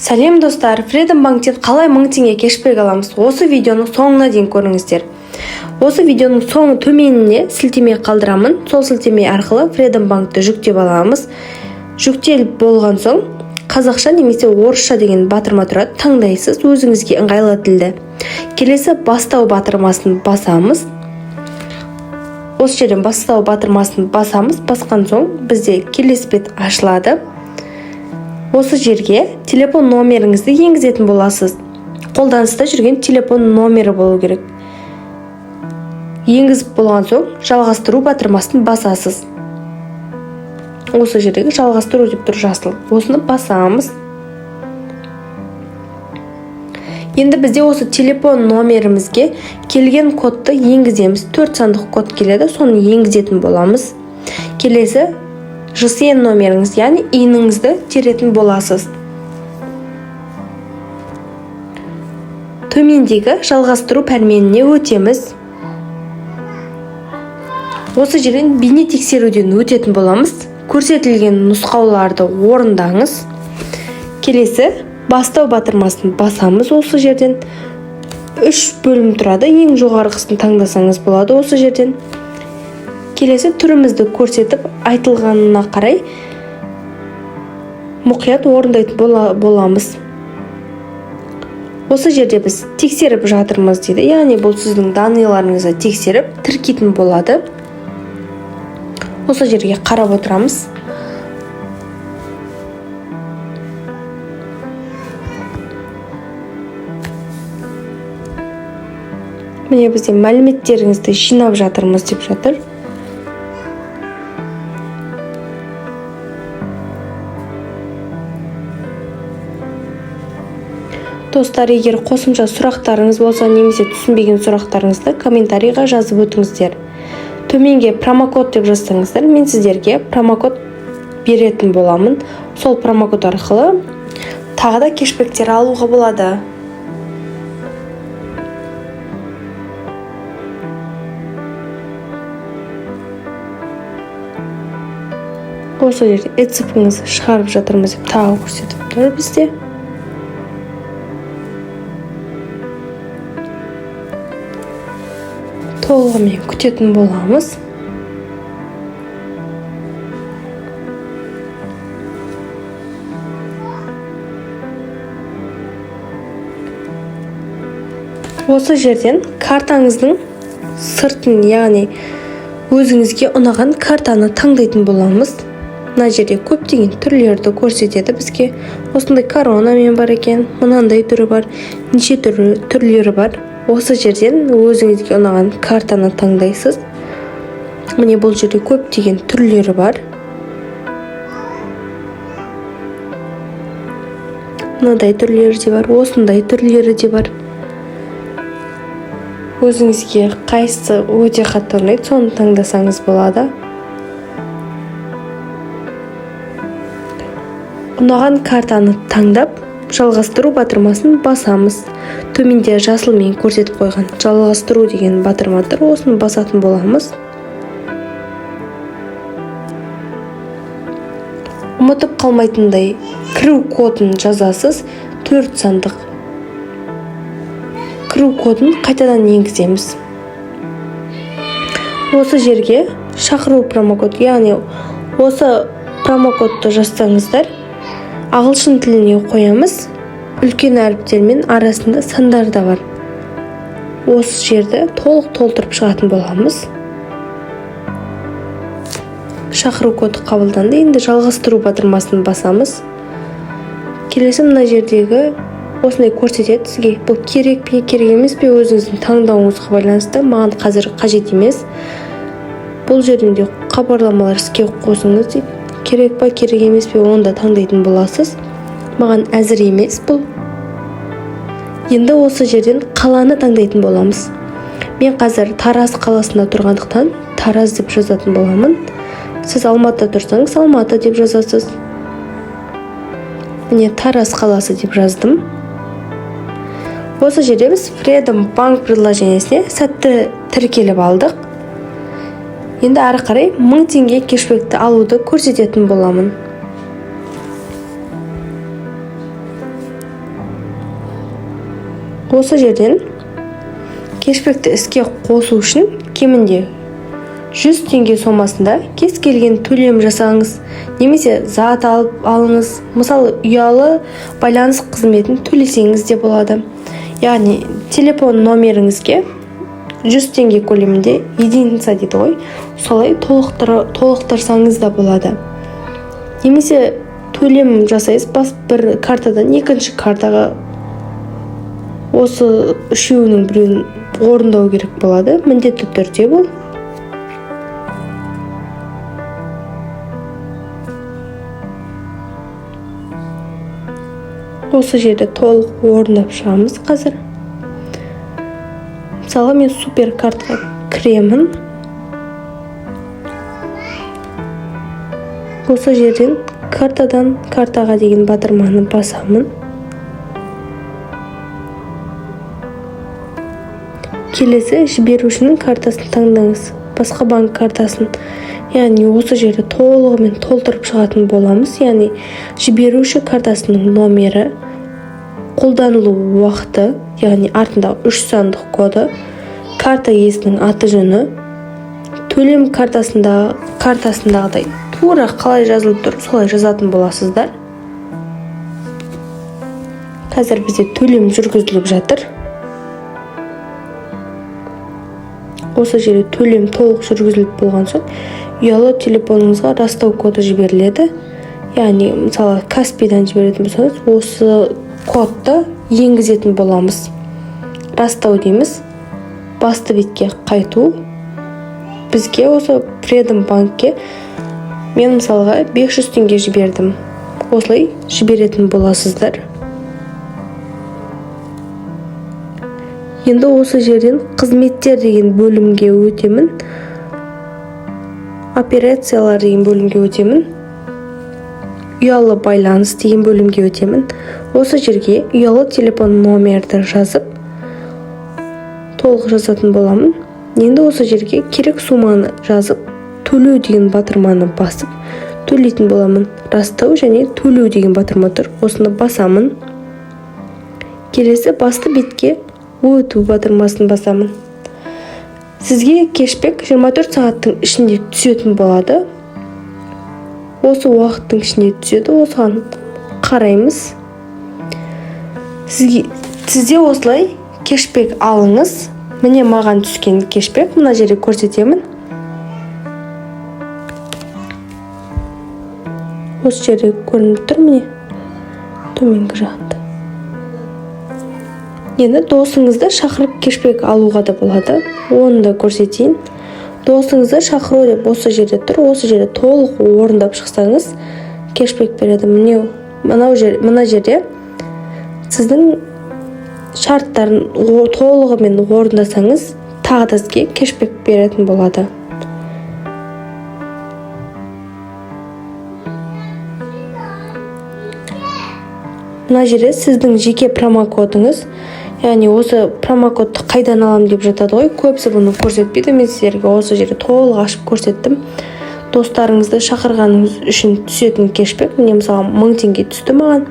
Сәлем, достар! Freedom Банктен қалай 1000 теңге кэшбэк аламыз? Осы видеоның соңына дейін көріңіздер. Осы видеоның соңы төменіне сілтеме қалдырамын. Сол сілтеме арқылы Freedom Банкті жүктеп аламыз. Жүктеліп болған соң қазақша немесе орысша деген батырма тұрады, таңдайсыз өзіңізге ыңғайлы тілді. Келесі бастау батырмасын басамыз. Осы жерден бастау батырмасын басамыз. Басқан соң бізде келесі бет ашылады. Осы жерге телефон номеріңізді енгізетін боласыз. Қолданыста жүрген телефон номері болу керек. Енгізіп болған соң жалғастыру батырмасын басасыз. Осы жердегі жалғастыру деп тұр жасыл, осыны басамыз. Енді бізде осы телефон номерімізге келген кодты енгіземіз. Төрт сандық код келеді, соны енгізетін боламыз. Келесі ЖСН номеріңіз, яғни ИИН-іңізді теретін боласыз. Төмендегі жалғастыру пәрменіне өтеміз. Осы жерден бейне тексеруден өтетін боламыз. Көрсетілген нұсқауларды орындаңыз. Келесі бастау батырмасын басамыз. Осы жерден үш бөлім тұрады, ең жоғарғысын таңдасаңыз болады. Осы жерден келесі түрімізді көрсетіп, айтылғанына қарай мұқият орындайтын боламыз. Осы жерде біз тексеріп жатырмыз дейді, яғни бұл сіздің данныйларыңызды тексеріп тіркейтін болады. Осы жерге қарап отырамыз. Міне, бізде мәліметтеріңізді жинап жатырмыз деп жатыр. Достар, егер қосымша сұрақтарыңыз болса немесе түсінбеген сұрақтарыңызды комментарийға жазып өтіңіздер. Төменге промокод деп жазсаңыздар, мен сіздерге промокод беретін боламын. Сол промокод арқылы тағы да кэшбэктер алуға болады. Осы жерде ЭЦП-іңізді шығарып жатырмыз деп тағы көрсетіп тұр бізде. Толығымен күтетін боламыз. Осы жерден картаңыздың сыртын, яғни өзіңізге ұнаған картаны таңдайтын боламыз. Мына жерде көптеген түрлерді көрсетеді бізге. Осындай коронамен бар екен, мынандай түрі бар, неше түрлі түрлері бар. Осы жерден өзіңізге ұнаған картаны таңдайсыз. Міне, бұл жерде көптеген түрлері бар. Мынадай түрлері де бар, осындай түрлері де бар. Өзіңізге қайсысы өте қатты ұнайды, соны таңдасаңыз болады. Ұнаған картаны таңдап, жалғастыру батырмасын басамыз. Төменде жасылмен көрсетіп қойған жалғастыру деген батырма тұр, осыны басатын боламыз. Ұмытып қалмайтындай кіру кодын жазасыз. Төрт сандық кіру кодын қайтадан енгіземіз. Осы жерге шақыру промокод, яғни осы промокодты жазсаңыздар, ағылшын тіліне қоямыз, үлкен әріптермен, арасында сандар да бар. Осы жерді толық толтырып шығатын боламыз. Шақыру коды қабылданды. Енді жалғастыру батырмасын басамыз. Келесі мына жердегі осындай көрсетеді сізге. Бұл керек пе, керек емес пе, өзіңіздің таңдауыңызға байланысты. Маған қазір қажет емес. Бұл жерден де хабарламалар іске қосыңыз дейді. Керек па, керек емес пе, оны да таңдайтын боласыз. Маған әзір емес бұл. Енді осы жерден қаланы таңдайтын боламыз. Мен қазір Тараз қаласында тұрғандықтан, Тараз деп жазатын боламын. Сіз Алматыда тұрсаңыз, Алматы деп жазасыз. Міне, Тараз қаласы деп жаздым. Осы жерде біз Freedom Bank приложениесіне сәтті тіркеліп алдық. Енді ары қарай 1000 теңге кэшбэкті алуды көрсететін боламын. Осы жерден кешбекті іске қосу үшін кемінде 100 теңге сомасында кез келген төлем жасаңыз немесе зат алып алыңыз. Мысалы, ұялы байланыс қызметін төлесеңіз де болады. Яғни телефон номеріңізге 100 теңге көлемінде, единица дейді ғой, солай толықтырсаңыз да болады. Немесе төлем жасайсыз бас бір картадан екінші картаға. Осы үшеуінің біреуін орындау керек болады міндетті түрде. Бұл осы жерде толық орындап шығамыз. Қазір, мысалы, мен суперкартқа кіремін. Осы жерден «Картадан картаға» деген батырманы басамын. Келесі «Жіберушінің картасын таңдаңыз», басқа банк картасын. Яғни осы жерде толығымен толтырып шығатын боламыз. Яғни жіберуші картасының номері, қолданылу уақыты, яғни артындағы үш сандық коды, карта иесінің аты жөні, төлем картасындағыдай тура қалай жазылып тұр, солай жазатын боласыздар. Қазір бізде төлем жүргізіліп жатыр. Осы жерде төлем толық жүргізіліп болған соң, ұялы телефоныңызға растау коды жіберіледі. Яғни, мысалы, Каспийдан жіберетін болсаңыз, осы кодты енгізетін боламыз. «Растау» дейміз, басты бетке қайту. Бізге осы Фридом банкке мен, мысалға, 500 теңге жібердім. Осылай жіберетін боласыздар. Енді осы жерден «Қызметтер» деген бөлімге өтемін, «Операциялар» деген бөлімге өтемін, «Ұялы байланыс» деген бөлімге өтемін. Осы жерге ұялы телефон номерді жазып, толық жазатын боламын. Енді осы жерге керек сумманы жазып, «Төлеу» деген батырманы басып төлейтін боламын. «Растау және төлеу» деген батырма тұр, осыны басамын. Келесі «Басты бетке өту» батырмасын басамын. Сізге кешбек 24 сағаттың ішінде түсетін болады. Осы уақыттың ішінде түседі, осыған қараймыз. Сізде осылай кешбек алыңыз. Міне, маған түскен кешбек мына жерде көрсетемін. Осы жерде көрініп тұр, міне, төменгі жағында. Енді досыңызды шақырып кешбек алуға да болады, оны да көрсетейін. «Досыңызды шақыру» деп осы жерде тұр. Осы жерде толық орындап шықсаңыз, кешбек береді. Міне, мынау жер, мына жерде сіздің шарттарын толығымен орындасаңыз, тағы да сізге кешбек беретін болады. Мына жерде сіздің жеке промокодыңыз. Яғни осы промокодты қайдан аламын деп жатады ғой көбісі, бұны көрсетпейді. Мен сіздерге осы жерде толық ашып көрсеттім. Достарыңызды шақырғаныңыз үшін түсетін кешбек, міне, мысалы, 1000 теңге түсті маған.